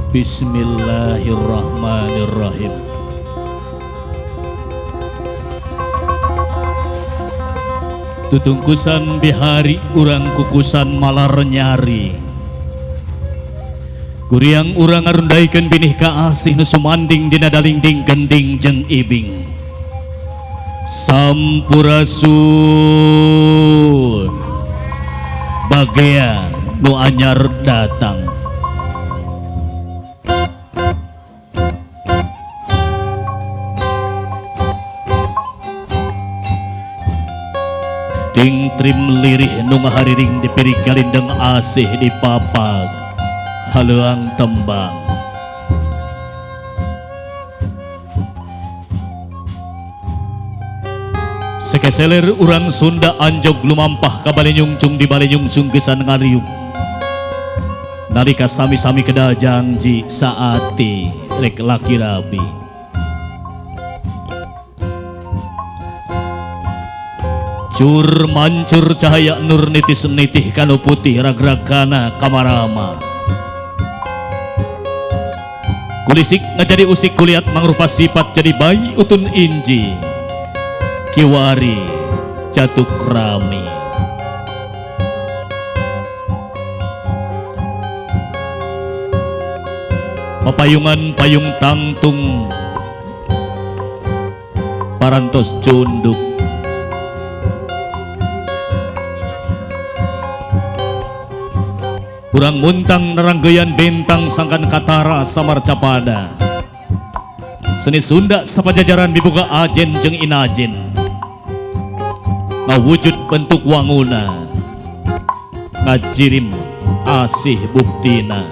Bismillahirrahmanirrahim. Tutungkusan bihari urang kukusan malar nyari. Kuriang urang ngarundaikeun binih kaasih nu sumanding dina dalingding gending jeung ibing. Sampurasun bagea nu anyar datang. Ting trim lirih nu ngahariring dipirig galindeng asih dipapag haleuang tembang. Sekeseler urang Sunda anjog lumampah ka balinyungcung di balinyungcung gesan ngariung. Nalika sami-sami kedah janji saati rek laki rabi. Cur mancur cahaya nur nitis nitih kanu putih ragragana kamarama. Kulisik ngajadi usik kuliat mangrupa sifat jadi bayi utun inji. Kiwari jatuk rami. Papayungan payung tangtung parantos cunduk. Kurang muntang neranggeyan bentang sangkan katara samar capada. Seni Sunda sapajajaran dibuka ajen jeung inajen. Ngawujud bentuk wanguna, ngajirim asih buktina.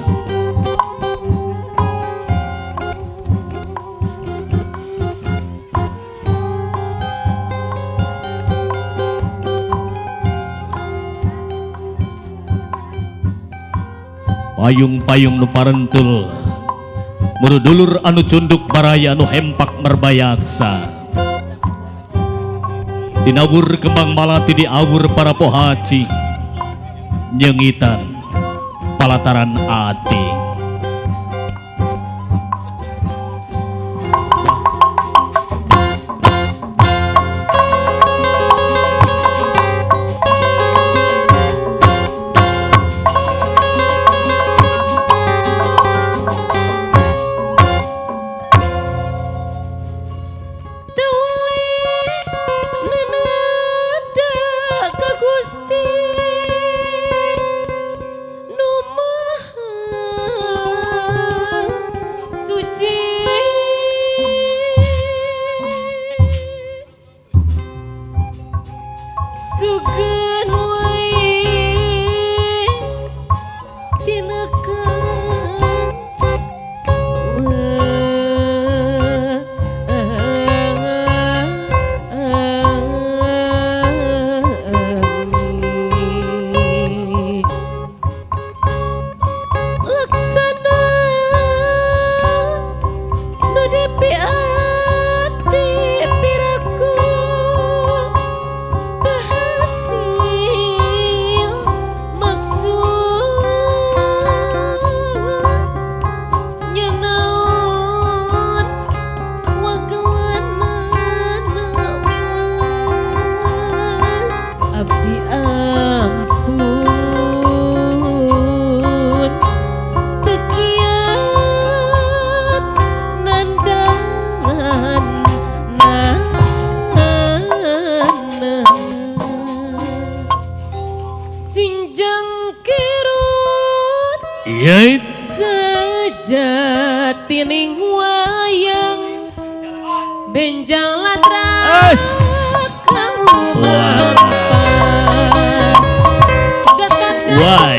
Payung-payung nu parentul, murudulur anu cunduk baraya anu hempak merbayaksa. Dinawur kembang malati diawur para pohaci, nyengitan palataran ati. Sejatining wayang benjang latra kamu Why?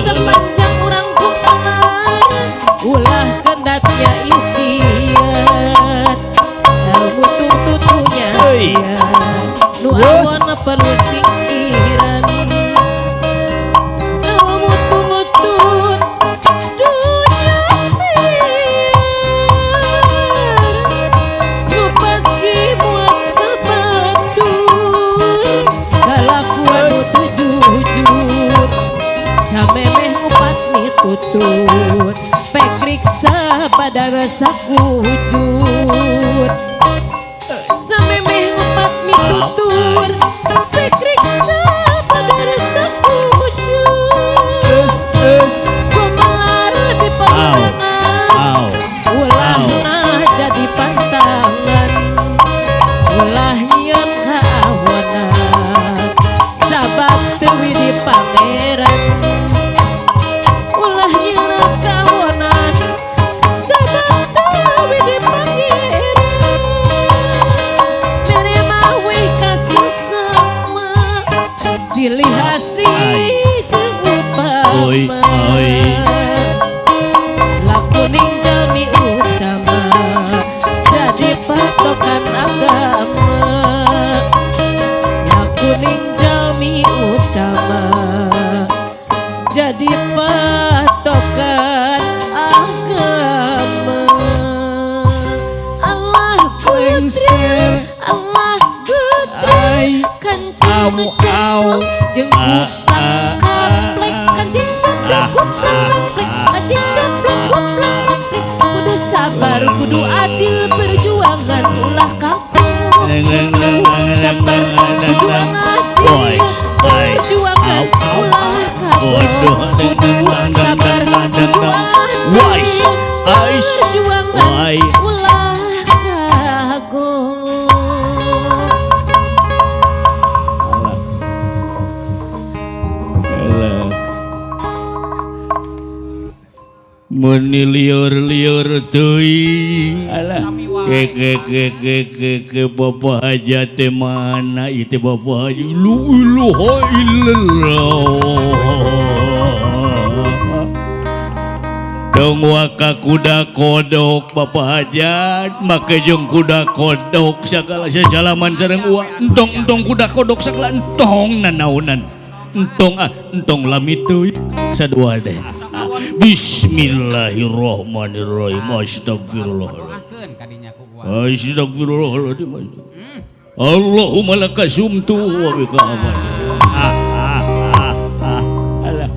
Sepanjang urang gumelar ulah kendatnya ikhtiar ilmu tutunya sia nu awon perlu singkiran. sakujud samemeh ngupat mitutur pikrik sabagar sakujud Es es gumelar di pandangan ulah jadi pantangan ulah nyeun kaawanan sabab teu di pangeran ulah nyeun kaawanan sabab teu di pangeran mere maweh kasesema silih asih jeung upama Oi, oi. Lakuning jalmi utama jadi patokan agama lakuning jalmi utama jadi patokan agama Allah putri Allah putri Ai. kancing Au, au. ceplok jeung Ah, kuplang ah, kaplek ah, kancing ceplok ah, kuplak ah, kaplek ah, kancing ceplok kuplak kaplek kudu sabar kudu adil perjuangan ulah kaku kudu sabar kudu Oi, adil oi. perjuangan Au, au. ulah kaku Waduh, kudu sabar kudu Wais, adil ais, perjuangan wai. ulah kagok. Alah. Meni liur-liur teuing. Alah. Ke ke ke ke ke ke Bapak Hajat teh mana ieu teh Bapak Haji. Lu ilaha illallah. Dong waka kuda kodok Bapak Hajat make jeung kuda kodok sagala sasalaman sareng uwa. Entong entong kuda kodok sagala entong nanaonan. Entong ah entong lami teuing sadua teh. Bismillahirrahmanirrahim. Astagfirullah. Doakeun kadinya ku gua. Astagfirullahaladzim. Allahumma laka sumtu wa bika amantu. Alah.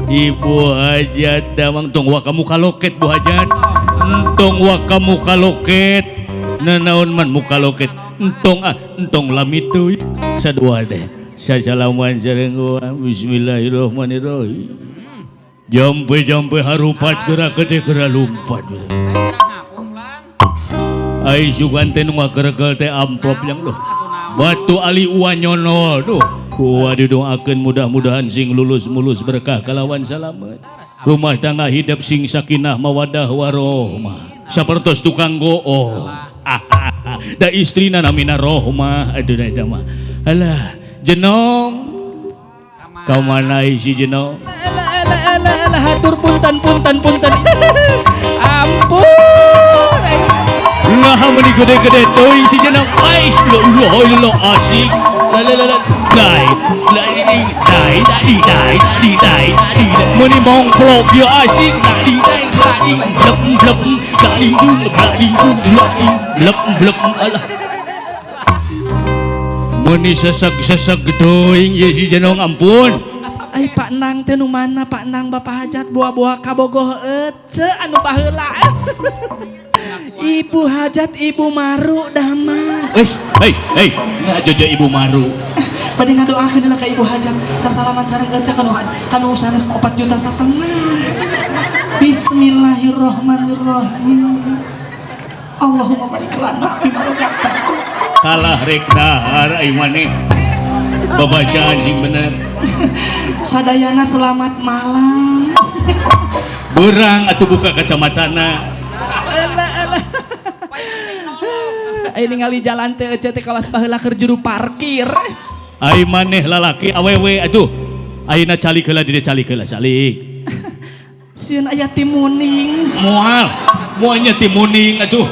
Ibu Hajat damang tong wa kamu kaloket Bu Hajat. Entong wa kamu kaloket. Nanaon man muka loket. Entong ah entong lami teuing sadua teh. Sasalaman sareng uwa. Bismillahirrahmanirrahim. Jampe-jampe harupat geura gede geura lumpat. Ai sugan teh nu ngageregel teh amplop yang duh. Batu ali uwa nyono duh. Ku uwa didoakeun mudah-mudahan sing lulus mulus berkah kalawan salamet. Rumah tangga hidup sing sakinah mawadah warohmah. Sapertos tukang goong. Da istrina namina rohmah aduh da eta mah. Alah, jenong. Ka mana si jenong? Alah alah alah alah hatur punten punten punten. Ampun. Nah, meni gede-gede teuing si jenong. Ais la ilaha illallah asik. La la la la. Dai, dai dai dai dai dai dai dai. Meni mongklok ya asik. Dai dai dai blep blep dai dum dai dum dai blep blep alah. Meni seseg-seseg teuing ye si jenong ampun. Ai Pak Nang teh nu mana Pak Nang Bapak Hajat buah-buah kabogoh ece anu baheula. Ibu Hajat Ibu Maru damang. Wes, hei hei, nah jojo Ibu Maru. Bade ngadoakeun heula ka Ibu Hajat sasalaman sareng ece kanu kanu sanes 4,5 juta. Bismillahirrahmanirrahim. Allahumma barik lana bima razaqtana. Kalah rek dahar ai maneh. Babacaan sing bener. Sadayana selamat malam. Berang atuh buka kacamatana. Alah alah. Ai ningali jalan teh ece teh kawas baheula keur juru parkir. Ai maneh lalaki awewe atuh. Ayeuna calik heula di calik heula calik. Sieun aya timuning. Moal, moalnya timuning atuh.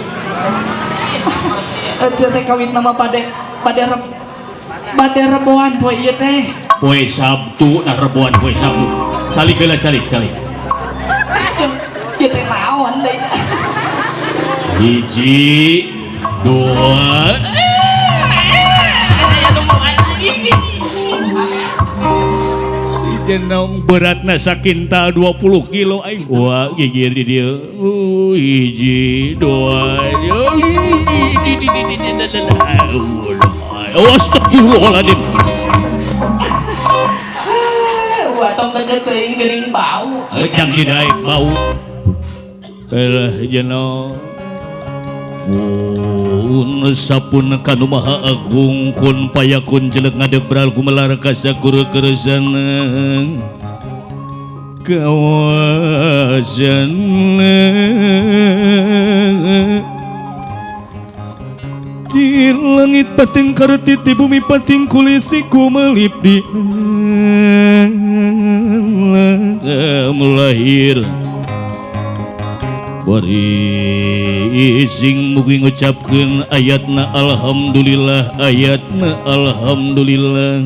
Ece teh kawit nama bade bade reb bade reboan poe ieu teh. Poe Sabtu nah reboan poe Sabtu. Calik heula calik calik. Ieu teh naon deui? Hiji, dua. Si Jenong beratna sakintal 20 kilo aing. Wah gigir di dieu. Hiji dua. Astagfirullahaladzim. Wah tong deket teuing geuning bau. Cang hidaek bau. Elah jenong. Pun sapun kanu maha agung kun payakun jelek ngadeg beral gumelar kasakur keresan kawasan di langit pating kartit di bumi pating kulisi ku melip di melahir bari sing mugi ngucapkeun ayatna alhamdulillah ayatna alhamdulillah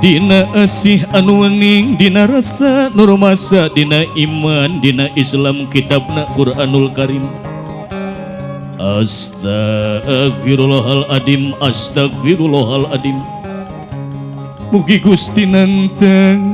dina asih anu wening dina rasa nur masa dina iman dina Islam kitabna Quranul Karim. Astagfirullahaladzim astagfirullahaladzim mugi Gusti nantang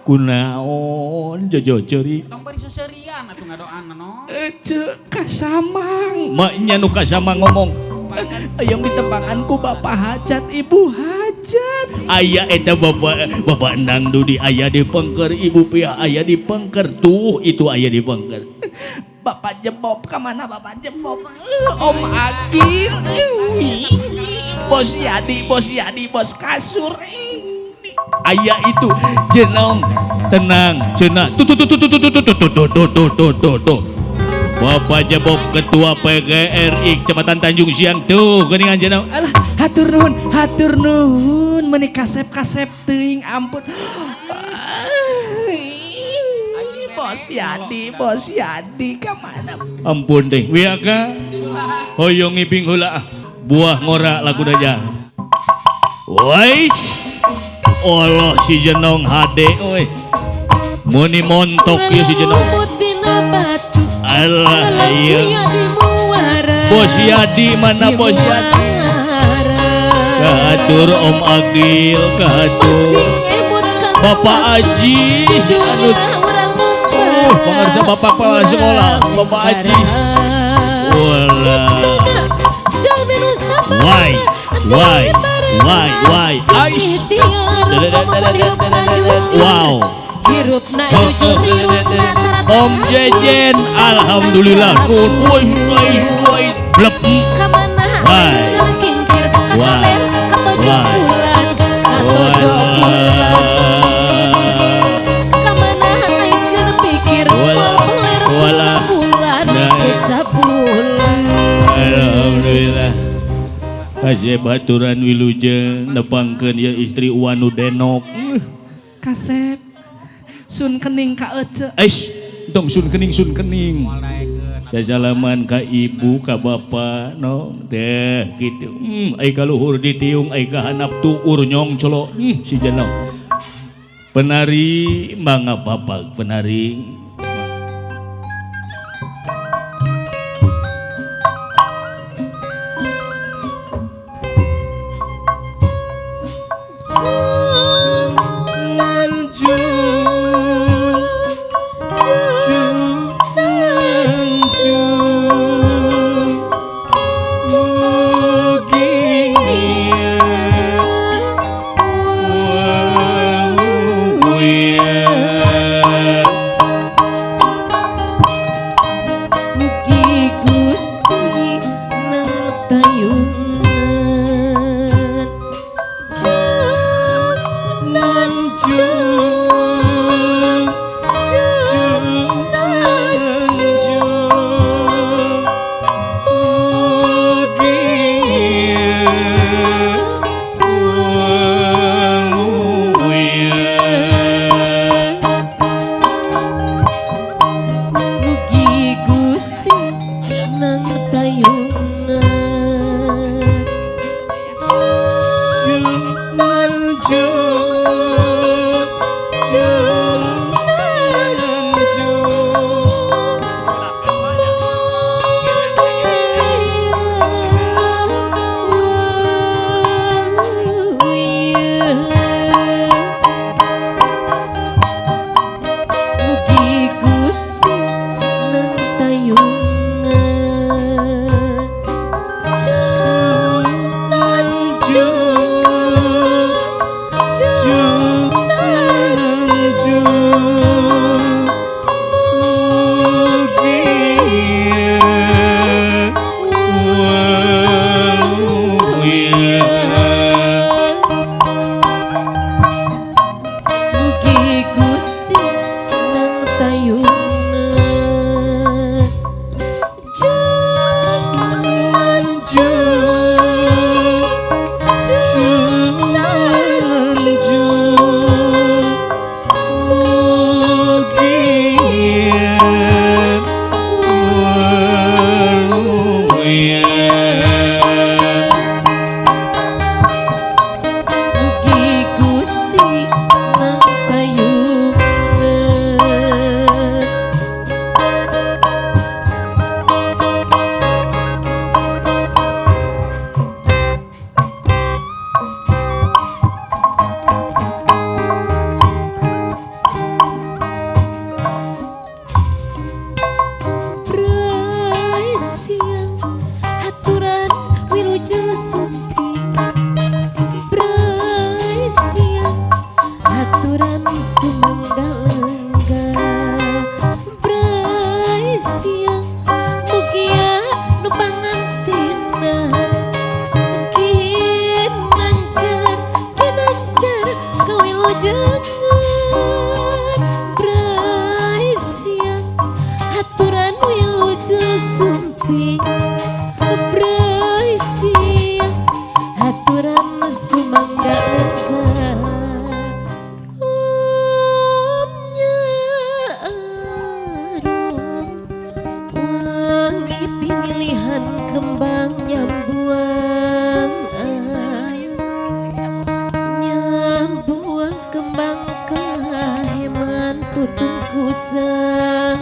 kunaon jojo ceri tong bari seserian atuh ngadoana no ece kasamang maknya nu kasamang ngomong yang ditepangan ku bapak hajat ibu hajat aya eta bapak bapak Nang Dudi aya di pengker ibu Pia aya di pengker tuh itu aya di pengker bapak Jebob kemana bapak Jebob Om Akil bos Yadi bos Yadi bos kasur aya itu jenong tenang cenah tuh tuh tuh tuh tuh tuh tuh tuh tuh tuh tuh tuh tuh Bapak Jebob Ketua PGRI Kecamatan Tanjung Siang tuh geuningan jenong. Alah hatur nuhun meuni kasep-kasep teuing ampun. Bos Yadi ka mana? Ampun teh wiaka hoyong ngibing heula buah ngora laguna aja. Woi. Allah si jenong hade euy. Muni montok ieu si jenong. Alah iya. Bos Yadi mana bos Yadi? Kahatur Om Agil, kahatur Bapak Aji, anu pengarsa bapak kepala sekolah, Bapak Aji. Walah. Why, why, why, why? Ais. Wow. Om Jejen, alhamdulillah. Woi, woi, woi, blep. Why, why, why, alhamdulillah. Kasih baturan wilujeng nepangkeun ieu istri Wanu Denok. Kasep sun kening ka ece. Eish, tong sun kening sun kening. Sasalaman ka ibu ka bapa no deh gitu. Ai ka luhur ditiung ai ka handap tuur nyong colo. Si jenong. Penari mangga bapak penari. Yeah. Mugi Gusti nang tayungna. Mugi Gusti nang tayungna. Prai siang haturan wilujeng sumping. Prai siang haturan sumangga lenggah. Prai siang mugia nu pangantinan. Kinanjar kinanjar kawilujengan. Prai siang haturan wilujeng sumping. Prai siang haturan sumangga lenggah. Rumnya arum wangi pilihan kembang nyambuang ayun. Nyambuang kembang kaheman tutungku sang